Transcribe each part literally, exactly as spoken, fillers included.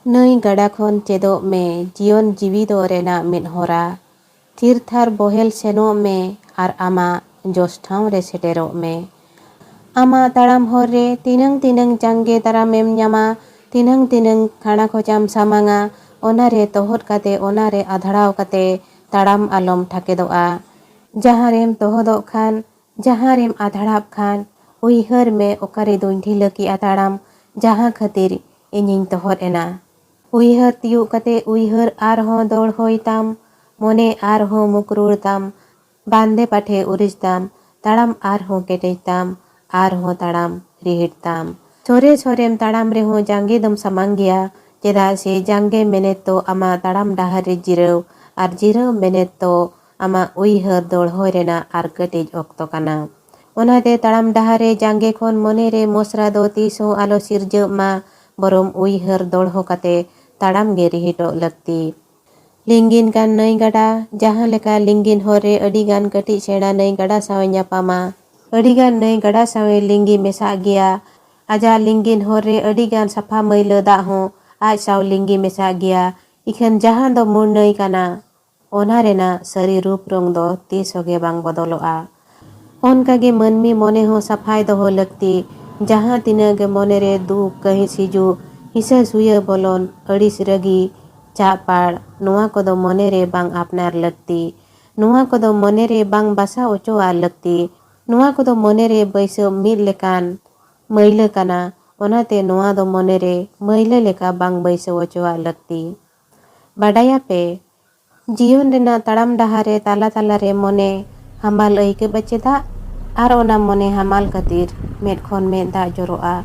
ᱱᱟᱹᱭ ᱜᱟᱰᱟ ᱠᱷᱚᱱ ᱪᱮᱫᱚᱜ ᱢᱮ ᱡᱤᱭᱚᱱ ᱡᱤᱣᱤ ᱫᱚ ᱨᱮᱱᱟᱜ ᱢᱤᱫ ᱦᱚᱨᱟ᱾ ᱛᱷᱤᱨ ᱛᱷᱟᱨ ᱵᱚᱦᱮᱞ ᱥᱮᱱᱚᱜ ᱢᱮ ᱟᱨ ᱟᱢᱟᱜ ᱡᱚᱥ ᱴᱷᱟᱶ ᱨᱮ ᱥᱮᱴᱮᱨᱚᱜ ᱢᱮ᱾ ᱟᱢᱟᱜ ᱛᱟᱲᱟᱢ ᱦᱚᱨ ᱨᱮ ᱛᱤᱱᱟᱹᱝ ᱛᱤᱱᱟᱹᱝ ᱡᱟᱸᱜᱮ ᱫᱟᱨᱟᱢᱮᱢ ᱧᱟᱢᱟ, ᱛᱤᱱᱟᱹᱝ ᱛᱤᱱᱟᱹᱝ ᱠᱷᱟᱲᱟ ᱠᱷᱚᱪᱟᱢ ᱥᱟᱢᱟᱝᱟ, ᱚᱱᱟ ᱨᱮ ᱛᱚᱦᱚᱫ ᱠᱟᱛᱮ, ᱚᱱᱟ ᱨᱮ ᱟᱫᱷᱲᱟᱣ ᱠᱟᱛᱮ ᱛᱟᱲᱟᱢ ᱟᱞᱚᱢ ᱴᱷᱟᱠᱮᱫᱚᱜᱼᱟ᱾ ᱡᱟᱦᱟᱸ ᱨᱮᱢ ᱛᱚᱦᱚᱫᱚᱜ ᱠᱷᱟᱱ, ᱡᱟᱦᱟᱸ ᱨᱮᱢ ᱟᱫᱷᱲᱟᱜ ᱠᱷᱟᱱ, ᱩᱭᱦᱟᱹᱨ ᱢᱮ, ᱚᱠᱟ ᱨᱮ ᱫᱚᱧ ᱰᱷᱤᱞᱟᱹ ᱠᱮᱜᱼᱟ ᱛᱟᱲᱟᱢ, ᱡᱟᱦᱟᱸ ᱠᱷᱟᱹᱛᱤᱨ ᱤᱧᱤᱧ ᱛᱚᱦᱚᱫ ᱮᱱᱟ᱾ ᱩᱭᱦᱟᱹᱨ ᱛᱤᱭᱳᱜ ᱠᱟᱛᱮ ᱩᱭᱦᱟᱹᱨ ᱟᱨᱦᱚᱸ ᱫᱚᱲᱦᱚᱭ ᱛᱟᱢ, ᱢᱚᱱᱮ ᱟᱨᱦᱚᱸ ᱢᱩᱠᱨᱩᱲ ᱛᱟᱢ, ᱵᱟᱸᱫᱮ ᱯᱟᱴᱷᱮ ᱩᱨᱤᱡ ᱛᱟᱢ, ᱛᱟᱲᱟᱢ ᱟᱨᱦᱚᱸ ᱠᱮᱴᱮᱡ ᱛᱟᱢ, ᱟᱨᱦᱚᱸ ᱛᱟᱲᱟᱢ ᱨᱤᱦᱤᱴ ᱛᱟᱢ᱾ ᱥᱚᱨᱮ ᱥᱚᱨᱮᱢ ᱛᱟᱲᱟᱢ ᱨᱮᱦᱚᱸ ᱡᱟᱸᱜᱮ ᱫᱚᱢ ᱥᱟᱢᱟᱝ ᱜᱮᱭᱟ, ᱪᱮᱫᱟᱜ ᱥᱮ ᱡᱟᱸᱜᱮ ᱢᱮᱱᱮᱛ ᱫᱚ ᱟᱢᱟᱜ ᱛᱟᱲᱟᱢ ᱰᱟᱦᱟᱨ ᱨᱮ ᱡᱤᱨᱟᱹᱣ, ᱟᱨ ᱡᱤᱨᱟᱹᱣ ᱢᱮᱱᱮᱛ ᱫᱚ ᱟᱢᱟᱜ ᱩᱭᱦᱟᱹᱨ ᱫᱚᱲᱦᱚᱭ ᱨᱮᱱᱟᱜ ᱟᱨ ᱠᱟᱹᱴᱤᱡ ᱚᱠᱛᱚ ᱠᱟᱱᱟ᱾ ᱚᱱᱟᱛᱮ ᱛᱟᱲᱟᱢ ᱰᱟᱦᱟᱨ ᱨᱮ ᱡᱟᱸᱜᱮ ᱠᱷᱚᱱ ᱢᱚᱱᱮ ᱨᱮ ᱢᱚᱥᱨᱟ ᱫᱚ ᱛᱤᱥ ᱦᱚᱸ ᱟᱞᱚ ᱥᱤᱨᱡᱟᱹᱜ ᱢᱟ, ᱵᱚᱨᱚᱢ ᱩᱭᱦᱟᱹᱨ ᱫᱚᱲᱦᱚ ᱠᱟᱛᱮ ᱛᱟᱲᱟᱢ ᱜᱮ ᱨᱤᱦᱤᱴᱚᱜ ᱞᱟᱹᱠᱛᱤ᱾ ᱞᱤᱸᱜᱤᱱ ᱠᱟᱱ ᱱᱟᱹᱭ ᱜᱟᱰᱟ, ᱡᱟᱦᱟᱸ ᱞᱮᱠᱟ ᱞᱤᱸᱜᱤᱱ ᱦᱚᱨ ᱨᱮ ᱟᱹᱰᱤ ᱜᱟᱱ ᱠᱟᱹᱴᱤᱡ ᱥᱮᱬᱟ ᱱᱟᱹᱭ ᱜᱟᱰᱟ ᱥᱟᱶ ᱮ ᱧᱟᱯᱟᱢᱟ, ᱟᱹᱰᱤ ᱜᱟᱱ ᱱᱟᱹᱭ ᱜᱟᱰᱟ ᱥᱟᱶ ᱮ ᱞᱤᱸᱜᱤ ᱢᱮᱥᱟᱜ ᱜᱮᱭᱟ᱾ ᱟᱡᱟᱜ ᱞᱤᱸᱜᱤᱱ ᱦᱚᱨ ᱨᱮ ᱟᱹᱰᱤ ᱜᱟᱱ ᱥᱟᱯᱷᱟ ᱢᱟᱹᱭᱞᱟᱹ ᱫᱟᱜ ᱦᱚᱸ ᱟᱡ ᱥᱟᱶ ᱞᱤᱸᱜᱤ ᱢᱮᱥᱟᱜ ᱜᱮᱭᱟ᱾ ᱤᱠᱷᱟᱹᱱ ᱡᱟᱦᱟᱸ ᱫᱚ ᱢᱩᱲ ᱱᱟᱹᱭ ᱠᱟᱱᱟ, ᱚᱱᱟ ᱨᱮᱱᱟᱜ ᱥᱟᱹᱨᱤ ᱨᱩᱯ ᱨᱚᱝ ᱫᱚ ᱛᱤᱥ ᱦᱚᱸ ᱜᱮ ᱵᱟᱝ ᱵᱚᱫᱚᱞᱚᱜᱼᱟ᱾ ᱚᱱᱠᱟ ᱜᱮ ᱢᱟᱹᱱᱢᱤ ᱢᱚᱱᱮ ᱦᱚᱸ ᱥᱟᱯᱷᱟᱭ ᱫᱚᱦᱚ ᱞᱟᱹᱠᱛᱤ᱾ ᱡᱟᱦᱟᱸ ᱛᱤᱱᱟᱹᱜ ᱜᱮ ᱢᱚᱱᱮ ᱨᱮ ᱫᱩᱠ, ᱠᱟᱹᱦᱤᱥ ᱦᱤᱡᱩᱜ, ᱦᱤᱥᱟᱹ ᱥᱩᱭᱟᱹ ᱵᱚᱞᱚᱱ, ᱟᱹᱲᱤᱥ ᱨᱟᱹᱜᱤ, ᱪᱟᱜ ᱯᱟᱲ, ᱱᱚᱣᱟ ᱠᱚᱫᱚ ᱢᱚᱱᱮ ᱨᱮ ᱵᱟᱝ ᱟᱯᱱᱟᱨ ᱞᱟᱹᱠᱛᱤ᱾ ᱱᱚᱣᱟ ᱠᱚᱫᱚ ᱢᱚᱱᱮ ᱨᱮ ᱵᱟᱝ ᱵᱟᱥᱟ ᱚᱪᱚᱣᱟᱜ ᱞᱟᱹᱠᱛᱤ᱾ ᱱᱚᱣᱟ ᱠᱚᱫᱚ ᱢᱚᱱᱮ ᱨᱮ ᱵᱟᱹᱭᱥᱟᱹᱣ ᱢᱤᱫ ᱞᱮᱠᱟᱱ ᱢᱟᱹᱭᱞᱟᱹ ᱠᱟᱱᱟ᱾ ᱚᱱᱟᱛᱮ ᱱᱚᱣᱟ ᱫᱚ ᱢᱚᱱᱮ ᱨᱮ ᱢᱟᱹᱭᱞᱟᱹ ᱞᱮᱠᱟ ᱵᱟᱝ ᱵᱟᱹᱭᱥᱟᱹᱣ ᱚᱪᱚᱣᱟᱜ ᱞᱟᱹᱠᱛᱤ᱾ ᱵᱟᱰᱟᱭᱟᱯᱮ, ᱡᱤᱭᱚᱱ ᱨᱮᱱᱟᱜ ᱛᱟᱲᱟᱢ ᱰᱟᱦᱟᱨ ᱨᱮ ᱛᱟᱞᱟ ᱛᱟᱞᱟ ᱨᱮ ᱢᱚᱱᱮ ᱦᱟᱢᱟᱞ ᱟᱹᱭᱠᱟᱹᱜᱼᱟ ᱪᱮᱫᱟᱜ? ᱟᱨ ᱚᱱᱟ ᱢᱚᱱᱮ ᱦᱟᱢᱟᱞ ᱠᱷᱟᱹᱛᱤᱨ ᱢᱮᱫ ᱠᱷᱚᱱ ᱢᱮᱫ ᱫᱟᱜ ᱡᱚᱨᱚᱜᱼᱟ᱾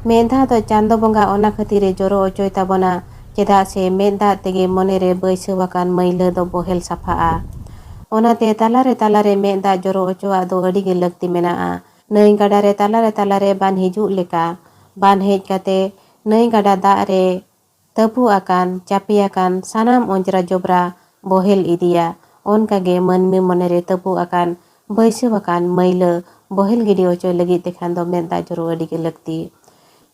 ᱢᱮᱫ ᱫᱟᱜ ᱫᱚ ᱪᱟᱸᱫᱚ ᱵᱚᱸᱜᱟ ᱚᱱᱟ ᱠᱷᱟᱹᱛᱤᱨ ᱮ ᱡᱚᱨᱚ ᱚᱪᱚᱭ ᱛᱟᱵᱚᱱᱟ, ᱪᱮᱫᱟᱜ ᱥᱮ ᱢᱮᱫ ᱫᱟᱜ ᱛᱮᱜᱮ ᱢᱚᱱᱮ ᱨᱮ ᱵᱟᱹᱭᱥᱟᱹᱣ ᱟᱠᱟᱱ ᱢᱟᱹᱭᱞᱟᱹ ᱫᱚ ᱵᱚᱦᱮᱞ ᱥᱟᱯᱷᱟᱜᱼᱟ᱾ ᱚᱱᱟᱛᱮ ᱛᱟᱞᱟ ᱨᱮ ᱛᱟᱞᱟ ᱨᱮ ᱢᱮᱫ ᱫᱟᱜ ᱡᱚᱨᱚ ᱚᱪᱚᱣᱟᱜ ᱫᱚ ᱟᱹᱰᱤ ᱜᱮ ᱞᱟᱹᱠᱛᱤ ᱢᱮᱱᱟᱜᱼᱟ᱾ ᱱᱟᱹᱭ ᱜᱟᱰᱟ ᱨᱮ ᱛᱟᱞᱟ ᱨᱮ ᱛᱟᱞᱟ ᱨᱮ ᱵᱟᱱ ᱦᱤᱡᱩᱜ ᱞᱮᱠᱟ, ᱵᱟᱱ ᱦᱮᱡ ᱠᱟᱛᱮ ᱱᱟᱹᱭ ᱜᱟᱰᱟ ᱫᱟᱜ ᱨᱮ ᱛᱟᱹᱯᱩ ᱟᱠᱟᱱ, ᱪᱟᱯᱮ ᱟᱠᱟᱱ ᱥᱟᱱᱟᱢ ᱚᱸᱡᱽᱨᱟ ᱡᱚᱵᱽᱨᱟ ᱵᱚᱦᱮᱞ ᱤᱫᱤᱭᱟ᱾ ᱚᱱᱠᱟ ᱜᱮ ᱢᱟᱹᱱᱢᱤ ᱢᱚᱱᱮ ᱨᱮ ᱛᱟᱹᱯᱩ ᱟᱠᱟᱱ, ᱵᱟᱹᱭᱥᱟᱹᱣ ᱟᱠᱟᱱ ᱢᱟᱹᱭᱞᱟᱹ ᱵᱚᱦᱮᱞ ᱜᱤᱰᱤ ᱚᱪᱚᱭ ᱞᱟᱹᱜᱤᱫ ᱛᱮᱠᱷᱟᱱ ᱫᱚ ᱢᱮᱫ ᱫᱟᱜ ᱡᱚᱨᱚ ᱟᱹᱰᱤ ᱜᱮ ᱞᱟᱹᱠᱛᱤ᱾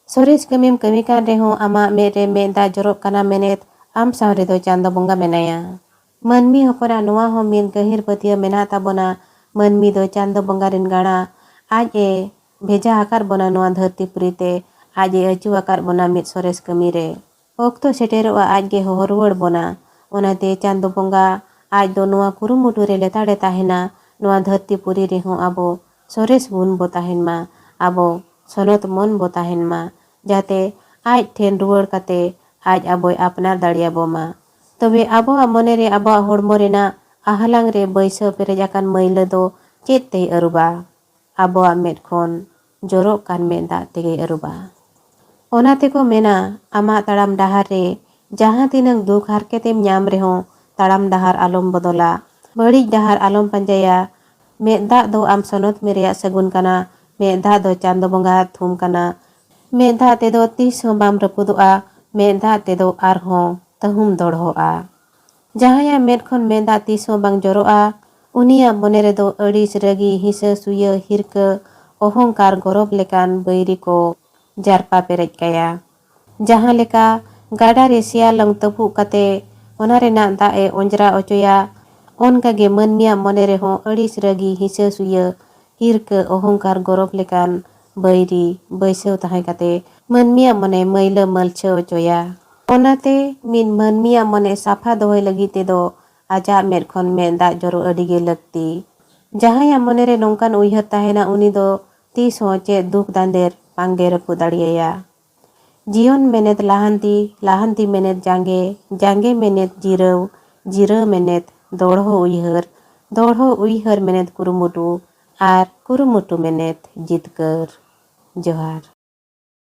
ᱥᱚᱨᱮᱥ ᱠᱟᱹᱢᱤᱢ ᱠᱟᱹᱢᱤ ᱠᱟᱱ ᱨᱮᱦᱚᱸ ᱟᱢᱟᱜ ᱢᱮᱫ ᱨᱮ ᱢᱮᱫ ᱫᱟᱜ ᱡᱚᱨᱚᱜ ᱠᱟᱱᱟ ᱢᱮᱱᱮᱫ ᱟᱢ ᱥᱟᱶ ᱨᱮᱫᱚ ᱪᱟᱸᱫᱚ ᱵᱚᱸᱜᱟ ᱢᱮᱱᱟᱭᱟ᱾ ᱢᱟᱹᱱᱢᱤ ᱦᱚᱯᱚᱱᱟᱜ ᱱᱚᱣᱟ ᱦᱚᱸ ᱢᱤᱫ ᱜᱟᱹᱦᱤᱨ ᱯᱟᱹᱛᱭᱟᱹᱣ ᱢᱮᱱᱟᱜ ᱛᱟᱵᱚᱱᱟ, ᱢᱟᱹᱱᱢᱤ ᱫᱚ ᱪᱟᱸᱫᱚ ᱵᱚᱸᱜᱟ ᱨᱮᱱ ᱜᱟᱬᱟ᱾ ᱟᱡ ᱮ ᱵᱷᱮᱡᱟ ᱟᱠᱟᱫ ᱵᱚᱱᱟ ᱱᱚᱣᱟ ᱫᱷᱟᱹᱨᱛᱤ ᱯᱩᱨᱤ ᱛᱮ, ᱟᱡ ᱮ ᱟᱹᱪᱩ ᱟᱠᱟᱫ ᱵᱚᱱᱟ ᱢᱤᱫ ᱥᱚᱨᱮᱥ ᱠᱟᱹᱢᱤ ᱨᱮ᱾ ᱚᱠᱛᱚ ᱥᱮᱴᱮᱨᱚᱜᱼᱟ, ᱟᱡ ᱜᱮ ᱦᱚᱦᱚ ᱨᱩᱣᱟᱹᱲ ᱵᱚᱱᱟ᱾ ᱚᱱᱟᱛᱮ ᱪᱟᱸᱫᱚ ᱵᱚᱸᱜᱟ ᱟᱡ ᱫᱚ ᱱᱚᱣᱟ ᱠᱩᱨᱩᱢᱩᱴᱩ ᱨᱮ ᱞᱮᱛᱟᱲᱮ ᱛᱟᱦᱮᱱᱟ, ᱱᱚᱣᱟ ᱫᱷᱟᱹᱨᱛᱤ ᱯᱩᱨᱤ ᱨᱮᱦᱚᱸ ᱟᱵᱚ ᱥᱚᱨᱮᱥ ᱵᱚᱱ ᱵᱚ ᱛᱟᱦᱮᱱ ᱢᱟ, ᱟᱵᱚ ᱥᱚᱱᱚᱛ ᱢᱚᱱ ᱵᱚ ᱛᱟᱦᱮᱱ ᱢᱟ, ᱡᱟᱛᱮ ᱟᱡ ᱴᱷᱮᱱ ᱨᱩᱣᱟᱹᱲ ᱠᱟᱛᱮ ᱟᱡ ᱟᱵᱚᱭ ᱟᱯᱱᱟᱨ ᱫᱟᱲᱮᱭᱟᱵᱚ ᱢᱟ᱾ ᱛᱚᱵᱮ ᱟᱵᱚᱣᱟᱜ ᱢᱚᱱᱮ ᱨᱮ ᱟᱵᱚᱣᱟᱜ ᱦᱚᱲᱢᱚ ᱨᱮᱱᱟᱜ ᱟᱦᱞᱟᱝ ᱨᱮ ᱵᱟᱹᱭᱥᱟᱹᱣ ᱯᱮᱨᱮᱡ ᱟᱠᱟᱱ ᱢᱟᱹᱭᱞᱟᱹ ᱫᱚ ᱪᱮᱫ ᱛᱮᱭ ᱟᱹᱨᱩᱵᱟ? ᱟᱵᱚᱣᱟᱜ ᱢᱮᱫ ᱠᱷᱚᱱ ᱡᱚᱨᱚᱜ ᱠᱟᱱ ᱢᱮᱫ ᱫᱟᱜ ᱛᱮᱜᱮᱭ ᱟᱹᱨᱩᱵᱟ᱾ ᱚᱱᱟ ᱛᱮᱠᱚ ᱢᱮᱱᱟ, ᱟᱢᱟᱜ ᱛᱟᱲᱟᱢ ᱰᱟᱦᱟᱨ ᱨᱮ ᱡᱟᱦᱟᱸ ᱛᱤᱱᱟᱹᱜ ᱫᱩᱠ ᱦᱟᱨᱠᱮᱛᱮᱢ ᱧᱟᱢ ᱨᱮᱦᱚᱸ, ᱛᱟᱲᱟᱢ ᱰᱟᱦᱟᱨ ᱟᱞᱚᱢ ᱵᱚᱫᱚᱞᱟ, ᱵᱟᱹᱲᱤᱡ ᱰᱟᱦᱟᱨ ᱟᱞᱚᱢ ᱯᱟᱸᱡᱟᱭᱟ᱾ ᱢᱮᱫ ᱫᱟᱜ ᱫᱚ ᱟᱢ ᱥᱚᱱᱚᱛ ᱢᱮ ᱨᱮᱭᱟᱜ ᱥᱟᱹᱜᱩᱱ ᱠᱟᱱᱟ, ᱢᱮᱫ ᱫᱟᱜ ᱫᱚ ᱪᱟᱸᱫᱚ ᱵᱚᱸᱜᱟ ᱛᱷᱩᱢ ᱠᱟᱱᱟ, ᱢᱮᱫ ᱫᱟᱜ ᱛᱮᱫᱚ ᱛᱤᱥ ᱦᱚᱸ ᱵᱟᱢ ᱨᱟᱹᱯᱩᱫᱚᱜᱼᱟ, ᱢᱮᱫ ᱫᱟᱜ ᱛᱮᱫᱚ ᱟᱨᱦᱚᱸ ᱛᱟᱹᱦᱩᱢ ᱫᱚᱲᱦᱚᱜᱼᱟ᱾ ᱡᱟᱦᱟᱸᱭᱟᱜ ᱢᱮᱫ ᱠᱷᱚᱱ ᱢᱮᱫ ᱫᱟᱜ ᱛᱤᱥ ᱦᱚᱸ ᱵᱟᱝ ᱡᱚᱨᱚᱜᱼᱟ, ᱩᱱᱤᱭᱟᱜ ᱢᱚᱱᱮ ᱨᱮᱫᱚ ᱟᱹᱲᱤᱥ, ᱨᱟᱹᱜᱤ, ᱦᱤᱥᱟᱹ ᱥᱩᱭᱟᱹ, ᱦᱤᱨᱠᱟᱹ, ᱚᱦᱚᱝᱠᱟᱨ, ᱜᱚᱨᱚᱵᱽ ᱞᱮᱠᱟᱱ ᱵᱟᱹᱭᱨᱤ ᱠᱚ ᱡᱟᱨᱯᱟ ᱯᱮᱨᱮᱡ ᱠᱟᱭᱟ᱾ ᱡᱟᱦᱟᱸ ᱞᱮᱠᱟ ᱜᱟᱰᱟ ᱨᱮ ᱥᱮᱭᱟᱞᱚᱢ ᱛᱟᱹᱯᱩᱜ ᱠᱟᱛᱮ ᱚᱱᱟ ᱨᱮᱱᱟᱜ ᱫᱟᱜ ᱮ ᱚᱸᱡᱽᱨᱟ ᱚᱪᱚᱭᱟ, ᱚᱱᱠᱟ ᱜᱮ ᱢᱟᱹᱱᱢᱤᱭᱟᱜ ᱢᱚᱱᱮ ᱨᱮᱦᱚᱸ ᱟᱹᱲᱤᱥ, ᱨᱟᱹᱜᱤ, ᱦᱤᱥᱟᱹ ᱥᱩᱭᱟᱹ, ᱦᱤᱨᱠᱟᱹ, ᱚᱦᱚᱝᱠᱟᱨ, ᱜᱚᱨᱚᱵᱽ ᱞᱮᱠᱟᱱ ᱵᱟᱹᱭᱨᱤ ᱵᱟᱹᱭᱥᱟᱹᱣ ᱛᱟᱦᱮᱸ ᱠᱟᱛᱮ ᱢᱟᱹᱱᱢᱤᱭᱟᱜ ᱢᱚᱱᱮ ᱢᱟᱹᱭᱞᱟᱹ ᱢᱟᱹᱞᱪᱷᱟᱹ ᱚᱪᱚᱭᱟ᱾ ᱚᱱᱟᱛᱮ ᱢᱤᱫ ᱢᱟᱹᱱᱢᱤᱭᱟᱜ ᱢᱚᱱᱮ ᱥᱟᱯᱷᱟ ᱫᱚᱦᱚᱭ ᱞᱟᱹᱜᱤᱫ ᱛᱮᱫᱚ ᱟᱡᱟᱜ ᱢᱮᱫ ᱠᱷᱚᱱ ᱢᱮᱫ ᱫᱟᱜ ᱡᱚᱨᱚ ᱟᱹᱰᱤ ᱜᱮ ᱞᱟᱹᱠᱛᱤ᱾ ᱡᱟᱦᱟᱸᱭᱟᱜ ᱢᱚᱱᱮᱨᱮ ᱱᱚᱝᱠᱟᱱ ᱩᱭᱦᱟᱹᱨ ᱛᱟᱦᱮᱱᱟ, ᱩᱱᱤ ᱫᱚ ᱛᱤᱥ ᱦᱚᱸ ᱪᱮᱫ ᱫᱩᱠ ᱫᱟᱸᱫᱮᱨ ᱵᱟᱝᱜᱮ ᱨᱟᱹᱯᱩᱫ ᱫᱟᱲᱮᱭᱟᱭᱟ᱾ ᱡᱤᱭᱚᱱ ᱢᱮᱱᱮᱫ ᱞᱟᱦᱟᱱᱛᱤ, ᱞᱟᱦᱟᱱᱛᱤ ᱢᱮᱱᱮᱫ ᱡᱟᱸᱜᱮ, ᱡᱟᱸᱜᱮ ᱢᱮᱱᱮᱫ ᱡᱤᱨᱟᱹᱣ, ᱡᱤᱨᱟᱹᱣ ᱢᱮᱱᱮᱫ ᱫᱚᱲᱦᱚ ᱩᱭᱦᱟᱹᱨ, ᱫᱚᱲᱦᱚ ᱩᱭᱦᱟᱹᱨ ᱢᱮᱱᱮᱫ ᱠᱩᱨᱩᱢᱩᱴᱩ, ᱟᱨ ᱠᱩᱨᱩᱢᱩᱴᱩ ᱢᱮᱱᱮᱫ ᱡᱤᱛᱠᱟᱹᱨ᱾ ᱡᱚᱦᱟᱨ᱾